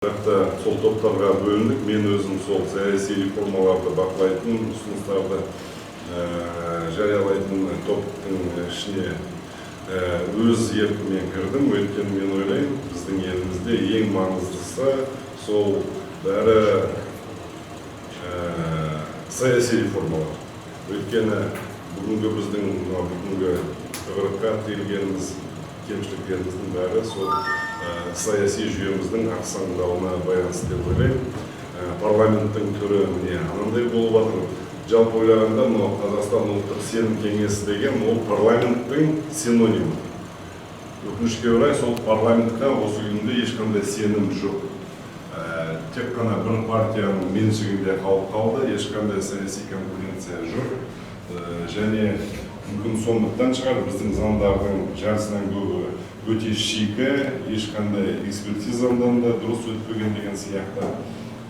Бірақ та сол топтарға бөліндік. Мен өзім сол саяси реформаларды бақылайтын, ұсыныстарды жариялайтын топтың ішіне өз еркіммен кірдім. Өйткені мен ойлаймын, біздің елімізде ең маңыздысы сол бәрі саяси реформалар. Өйткені бүгінгі біздің мынау бүгінгі тығырыққа тірелгеніміз, кемшіліктеріміздің бәрі сол саяси жүйеміздің ақсаңдауына байланысты деп ойлаймын. Парламенттің түрі міне анандай болып жатыр. Жалпы ойлағанда, мынау Қазақстан ұлттық сенім кеңесі деген ол парламенттің синонимі. Өкінішке орай, сол парламентқа осы күнде ешқандай сенім жоқ. Тек қана бір партияның меншігінде қалып қалды, ешқандай саяси конкуренция жоқ. Және мүмкін сондықтан шығар, біздің заңдардың жартысынан көбі өте шикі, ешқандай экспертизадан да дұрыс өтпеген деген сияқты.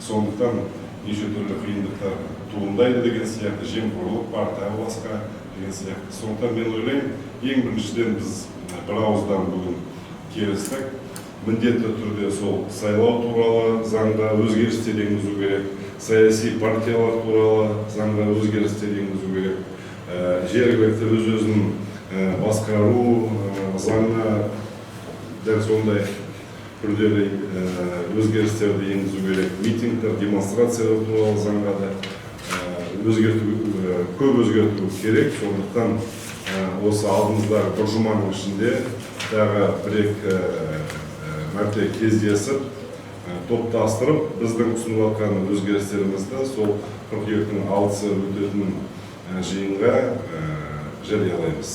Сондықтан неше түрлі қиындықтар туындайды деген сияқты, жемқорлық бар, тағы басқа деген сияқты. Сондықтан мен ойлаймын, ең біріншіден біз бір ауыздан бүгін келістік: міндетті түрде сол сайлау туралы заңға өзгерістер енгізу керек, саяси партиялар туралы заңға өзгерістер енгізу керек, жергілікті өз өзін басқару заңына дәл сондай күрделі өзгерістерді енгізу керек, митингтер, демонстрациялар туралы заңға да өзгерту, көп өзгерту керек. Сондықтан осы алдымыздағы бір жұманың ішінде тағы бір екі мәрте кездесіп, топтастырып, біздің ұсынып жатқан өзгерістерімізді сол қыркүйектің 6-сы өтетін жиынға жариялаймыз.